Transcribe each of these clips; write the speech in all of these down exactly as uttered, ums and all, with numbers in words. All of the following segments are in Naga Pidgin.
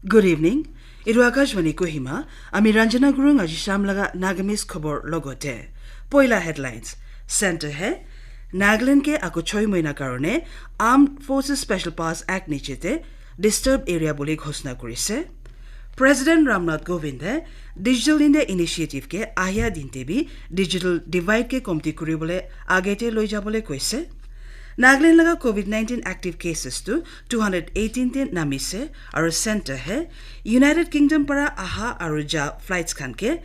Good evening. Etu Akashvani Kohima, ami Ranjana Gurung aji sham laga Nagamese khobor logote. Poila headlines. Center he, Nagaland ke ako choi moina karone Armed Forces Special Powers Act nichete disturbed area bole ghosna kurise. President Ramnath Kovinde Digital India Initiative ke ahia dinte bi digital divide ke komti kuribole agete loi jabole koise. Nagaland laga covid nineteen active cases tu two hundred eighteen te namise, aru center he United Kingdom para aha aru ja flights khan ke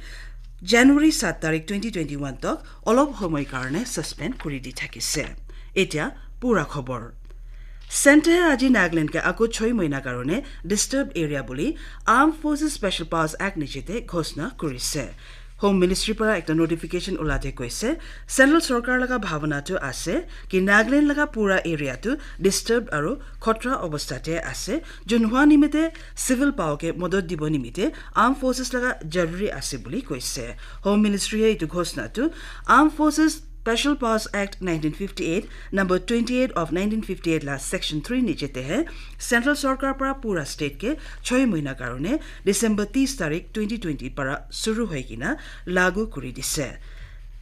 January sat tarik twenty twenty-one tok olop homoi karone suspend kuri di thakise. Etia pura khobor. Center he aji Nagaland ke ako choi moina karone disturbed area buli Armed Forces Special Powers Act nichete ghosna kurise. Home Ministry para ekta notification ulate koise, Central Sorkar laga bhavana tu ase ki Nagaland laga pura area tu disturbed aru khotra obostha te ase, junhua nimite civil power ke modot dibo nimite Armed Forces laga jaruri ase buli koise. Home Ministry he itu ghosna tu Armed Forces Special Powers Act nineteen fifty-eight, number twenty-eight of nineteen fifty-eight la section three nichete he Central Sorkar para pura state ke choi moina karone December tis tarik twenty twenty para suru hoi kina lagu kuri dise.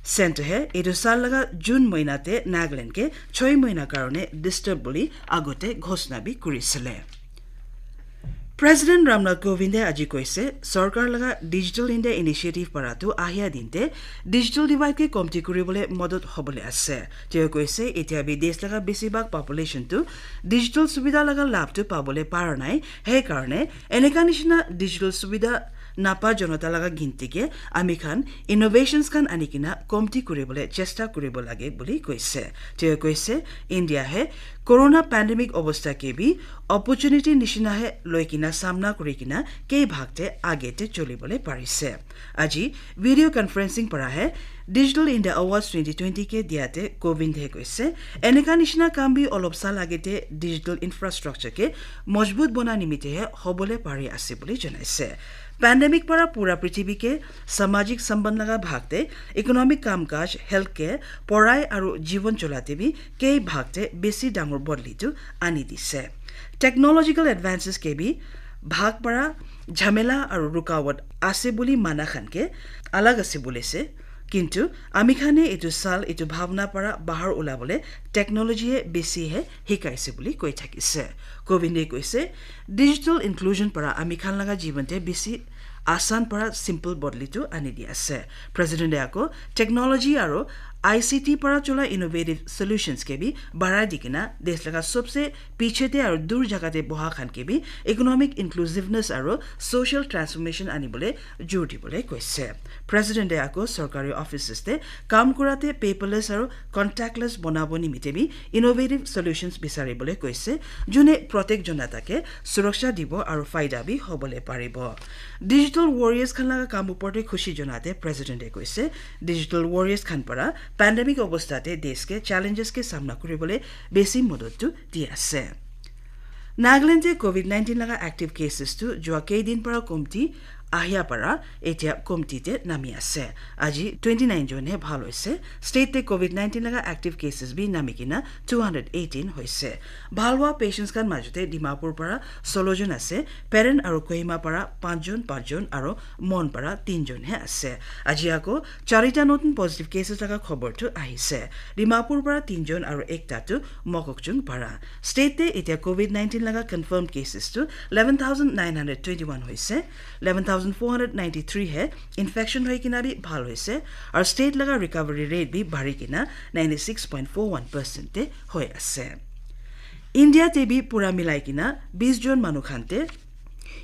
Center he etu sal laga June moina te Nagaland ke choi moina karone disturb buli agote ghosna bi kurisile. President Ramnath Kovinde aji koise, Sorkar laga Digital India Initiative para tu ahia dinte digital divide ke komti kuribole modot hobole ase. Teo koise, etia bi desh laga besibak population tu digital subida laga labh tu pabole para nai. He karone eneka nishina digital subida napa jonota laga ginti ke ami khan innovations khan ani kina komti kuribole chesta kuribo lage buli koise. Teo koise, India he corona pandemic obostha ke bi opportunity nishina he loi kina samna kuri kina kei bhag te age te choli bole parise. Aji video conferencing para he Digital India Awards twenty twenty ke diate Kovind he koise, eneka nishina kam bi olop sal age te digital infrastructure ke mojbut bona nimite he hobole pari ase buli janaise. Pandemic para pura prithibi ke samajik sambandh laga bhag te economic kam kaj, health care, porai aru jibon cholate bi kei bhag te besi dangor bodli tu ani dise. Technological advances ke bi bhag para jhamela aru rukawat ase buli mana khan ke alag ase buli se. Kintu ami khane etu sal etu bhavna para bahar ulabole technology he besi he hikaise buli koi thakise. Kovinde koise, digital inclusion para ami khan laga jiban te besi asan para simple bodli tu ani di ase. President e ako technology aru I C T para chola innovative solutions ke bi barai di kina desh laga sobse piche te aru dur jaga te boha khan ke bi economic inclusiveness aru social transformation ani bole jor di bole koise. President e ako sorkari offices te kam kura te paperless aru contactless bonabo nimite bi innovative solutions bisari bole koise, june protek jonata ke suraksha dibo aru faida bi hobole paribo. Digital warriors khan laga kam upor te khushi jonate president e koise, digital warriors khan para pandemic obostha te desh ke challenges ke samna kuribole besi modot tu di ase. Nagaland te covid nineteen laga active cases tu jua kei din para komti ahia para etia komti te nami ase. Aji twenty nine jon he bhal hoise. State te covid nineteen laga active cases bi nami kina two hundred eighteen hoise. Bhal hua patients khan majote Dimapur para solo jon ase, Peren aru Kohima para panch jon, panch jon aru Mon para tin jon he ase. Aji ako charita notun positive cases laga khobor tu ahise. Dimapur para tin jon aru ekta tu Mokokchung para. State te etia covid nineteen laga confirmed cases tu eleven thousand nine hundred twenty one hoise, eleven thousand four hundred ninety three he infection hoi kina bi bhal hoise, aru state laga recovery rate bi bhari kina ninety six point four one percent te hoi ase. India te bi pura milai kina bis jon manu khan te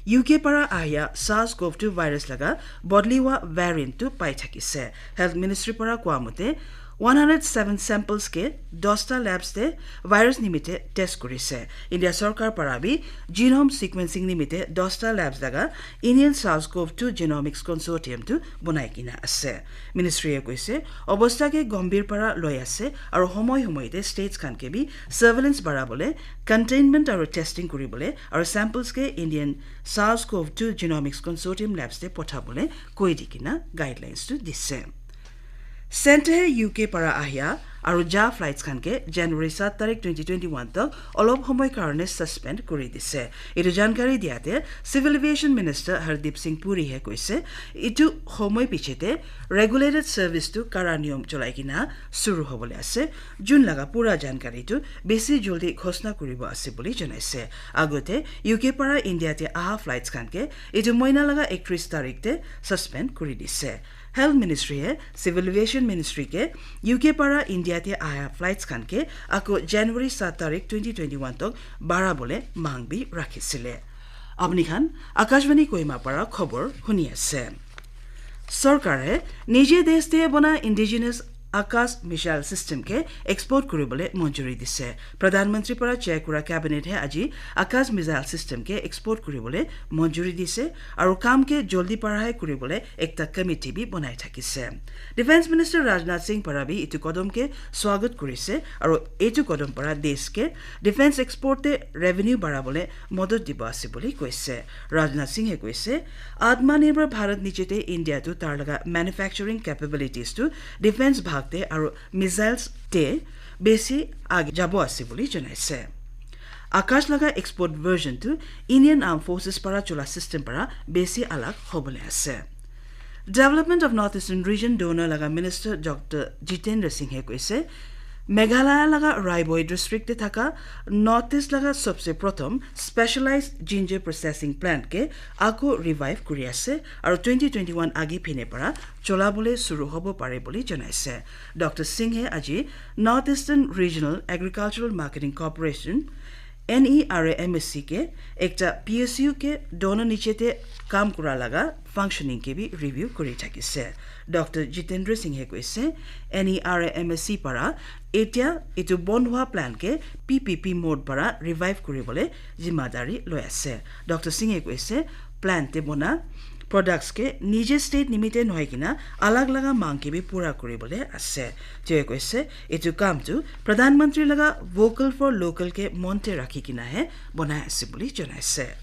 U K para ahia SARS-CoV two virus laga bodli hua variant tu pai thakise. Health Ministry para koa mote one hundred seven samples ke dosta labs te virus nimite test kurise. India sorkar para bi genome sequencing nimite dosta labs laga Indian SARS-CoV two Genomics Consortium tu bonai kina ase. Ministry e koise, obostha ke gombhir para loi ase aru homoi homoi te states khan ke bi surveillance barabole, containment aru testing kuribole aru samples ke Indian SARS-CoV two Genomics Consortium labs te pothabole koi di kina guidelines tu dise. Center he U K para ahia Aru ja flights khan ke January saat tarik twenty twenty-one tak olop homoy karone suspend kuri dise. Etu jankari diate Civil Aviation Minister Hardeep Singh Puri he koise, etu homoy pichete regulated service tu kara niyom cholai kina suru hobole ase. Jun laga pura jankari tu besi joldi ghosna kuribo ase buli janaise. Agote U K para India te aha flights khan ke etu moina laga ekatris tarik te suspend kuri dise. Health Ministry he Civil Aviation Ministry ke U K para India te aha flights khan ke ako January saat tarik twenty twenty-one tak bara bole mang bi rakhisile. Apni khan Akashvani Kohima para khobor huni ase. Sorkare nije desh te bona indigenous Akash missile system ke export kuribole monjuri dise. Pradhan Mantri para chair kura cabinet he aji Akash missile system ke export kuribole monjuri dise. Aru kam ke joldi para hai kuribole ekta committee bi bonai thakise. Defense Minister Rajnath Singh para bi etu kodom ke swagat kurise. Aru etu kodom para desh ke defense export te revenue barabole modot dibo ase buli koise. Rajnath Singh he koise, Atmanirbhar Bharat niche te India tu tar laga manufacturing capabilities tu defense bhag te aru missiles te besi age jabo ase buli janaise. Akash laga export version tu Indian Armed Forces para chola system para besi alag hobole ase. Development of North Eastern Region DoNER laga Minister Doctor Jitendra Singh he koise, Meghalaya laga Ri Bhoi district te thaka North East laga sabse pratham specialized ginger processing plant ke ako revive kuri ase, aru twenty twenty-one agi phine para chola bole suru hobo pare buli janaise. Doctor Singh he aji North Eastern Regional Agricultural Marketing Corporation, N E R A M S C ke ekta P S U ke DoNER niche te kam kura laga functioning ke bi review kuri thakise. Doctor Jitendra Singh he koise, N E R A M S C para etia etu bon hua plant ke P P P mode para revive kuribole zimadari loi ase. Doctor Singh he koise, plant te bona products ke nije state nimite nohoi kina alag laga mang ke bi pura kuribole ase. Tio koise, etu kam tu Pradhan Mantri laga Vocal for Local ke monte rakhi kina he bonai ase buli janaise.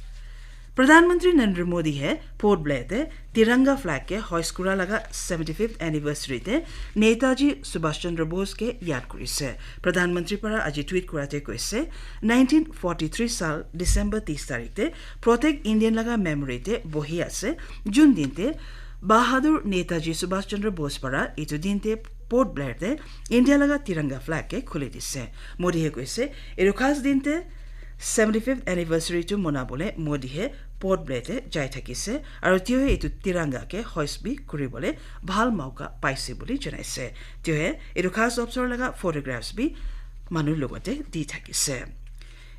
Pradhan Mantri Narendra Modi he Port Blair te Tiranga flag ke hoist kura laga seventy-fifth anniversary te Netaji Subhash Chandra Bose ke yad kurise. Pradhan Mantri para aji tweet kura te koise, nineteen forty-three sal December tis tarik te protek Indian laga memory te bohi ase, jun din te Bahadur Netaji Subhash Chandra Bose para etu din te Port Blair te India laga Tiranga flag ke khuli dise. Modi he koise, etu khas din te seventy-fifth anniversary tu monabole Modi he Port Blair te jai thakise, aru tio he etu Tiranga ke hoist bi kuribole bhal mauka paise buli janaise. Tio he etu khas opsor laga photographs bi manu logote di thakise.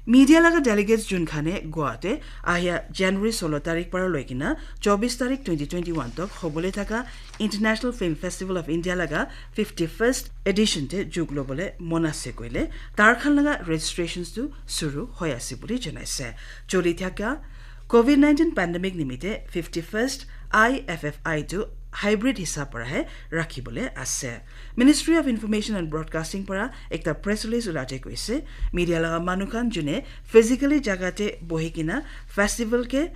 Media laga delegates jun khane Goa te ahia January solo tarik para loi kina chobis tarik twenty twenty-one tak hobole thaka International Film Festival of India laga fifty-first edition te jug lobole mon ase koile tar khan laga registrations tu suru hoi ase buli janaise. Choli thaka COVID nineteen pandemic nimite fifty-first I F F I tu hybrid hisab para he rakhibole ase. Ministry of Information and Broadcasting para ekta press release ulate koise, media laga manu khan june physically jaga te bohi kina festival ke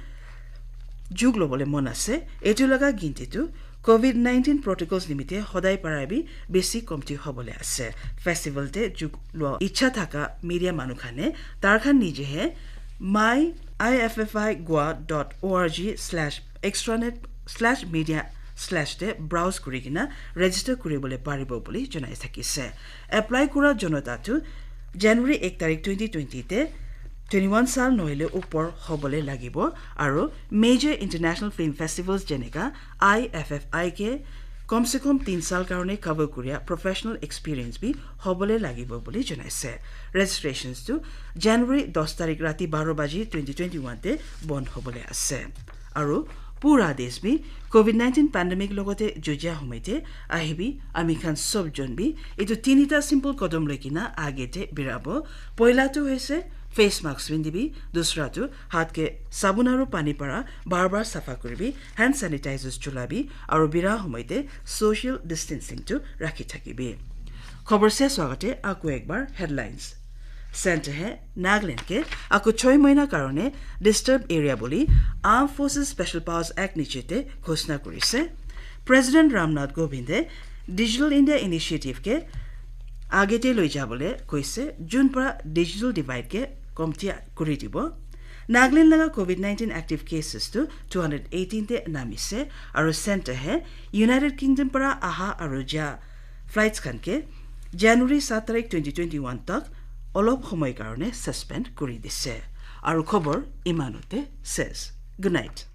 jug lobole mon ase, etu laga ginti tu COVID nineteen protocols nimite hodai para bi besi komti hobole ase. Festival te jug lo ichha thaka media manu khane tar khan nije he my I F F I Goa dot org slash extranet slash media slash te browse kuri kina register kuribole paribo buli janai thakise. Apply kura jonota tu January ek tarik twenty twenty te twenty-one sal nohile upor hobole lagibo, aru major international film festivals jeneka I F F I ke kom se kom tin sal karone cover kuria professional experience bi hobole lagibo buli janaise. Registrations tu January dos tarik rati baro baji twenty twenty-one te bon hobole ase. Aru pura desh bi COVID nineteen pandemic logote jujia homoite ahibi ami khan sob jon bi etu tinita simple kodom loi kina age te birabo. Poila tu hoise face mask pindibi, dusra tu hat ke sabun aru pani para bar bar safa kuribi, hand sanitizers chulabi, aru bira homoite social distancing tu rakhi thakibi. Khobor ses agate aku ekbar headlines. Center he Nagaland ke aku choi moina karone disturbed area buli Armed Forces Special Powers Act niche te ghosna kurise. President Ramnath Kovinde Digital India Initiative ke Agete loi jabole koise, jun para digital divide ke komtia kuri dibo. Nagaland laga covid nineteen active cases tu two hundred eighteen te namise, aru center he United Kingdom para aha aru ja flights khan ke January saat tarik twenty twenty-one tak olop homoy karone suspend kuri dise. Aru khobor imanote ses. Good night.